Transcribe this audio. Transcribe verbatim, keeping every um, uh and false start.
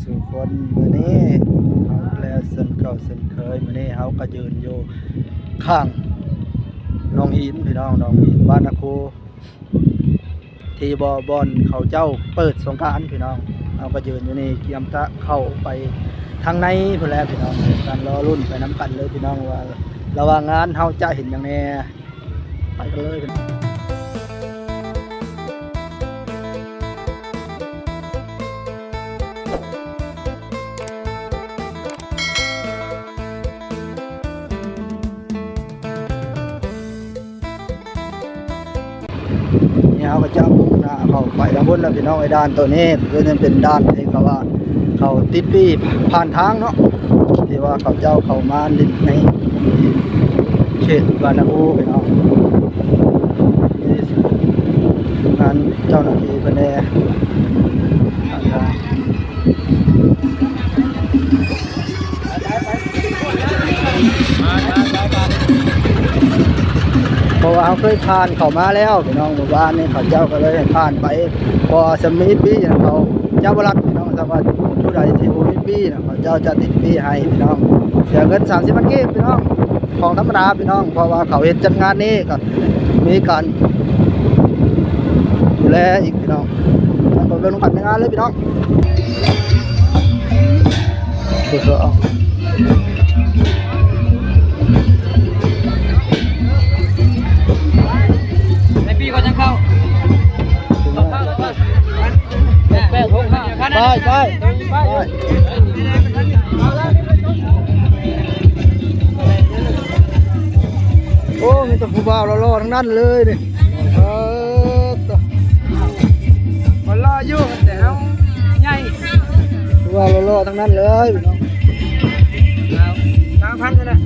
สู่คนมื้อนี้เฮาและเช่นเก่าเช่นเคย มื้อนี้เฮาก็ยืนอยู่ข้างหนองหินพี่น้อง หนองหินบ้านนาคู ที่บ่ บ่อนเขาเจ้าเปิดสงกรานต์พี่น้อง เฮาก็ยืนอยู่นี่ เตรียมจะเข้าไปทางในพู้นแหละพี่น้อง กันรอลุ้นไปนำกันเลยพี่น้องว่า ระหว่างงานเฮาจะเห็นหยังแหน่ ไปกันเลยพี่น้อง นี่เฮาก็จะมุ่งหน้าเข้าไปทางพุ้นแล้วพี่น้อง ไอ้ด่านตัวนี้คือมันเป็นด่านที่เขาว่า เขาติดป้ายผ่านทางเนาะ ที่ว่าเขาเจ้าเข้ามาเล่นในเขตบ้านนาคูพี่น้อง นี่งานเจ้าหน้าที่เพิ่นแหน่ เพราะว่าเฮาเคยผ่านเข้ามาแล้วพี่น้อง หมู่บ้านนี้เขาเจ้าก็เลยให้ผ่านไป เพราะว่าสำหรับมีป้ายนะ เขาเจ้าบ่รับพี่น้อง สำหรับผู้ใดที่บ่มีป้ายนะ เขาเจ้าจะติดป้ายให้พี่น้อง เสียเงินสามสิบพันกีบพี่น้อง ของธรรมดาพี่น้อง เพราะว่าเขาเฮ็ดจัดงานนี้ก็มีการดูแลอีกพี่น้อง แล้วก็เบิ่งกันในงานเลยพี่น้อง ในปีก่อนยังเข้า แปดหกห้า ไปไปไป โอ้ มีแต่ผู้บ่าวหล่อๆทั้งนั้นเลยนี่ เออ ตัว มันหล่ออยู่แต่เฮาใหญ่ ผู้บ่าวหล่อๆทั้งนั้นเลยพี่น้อง สามพันเลยนะ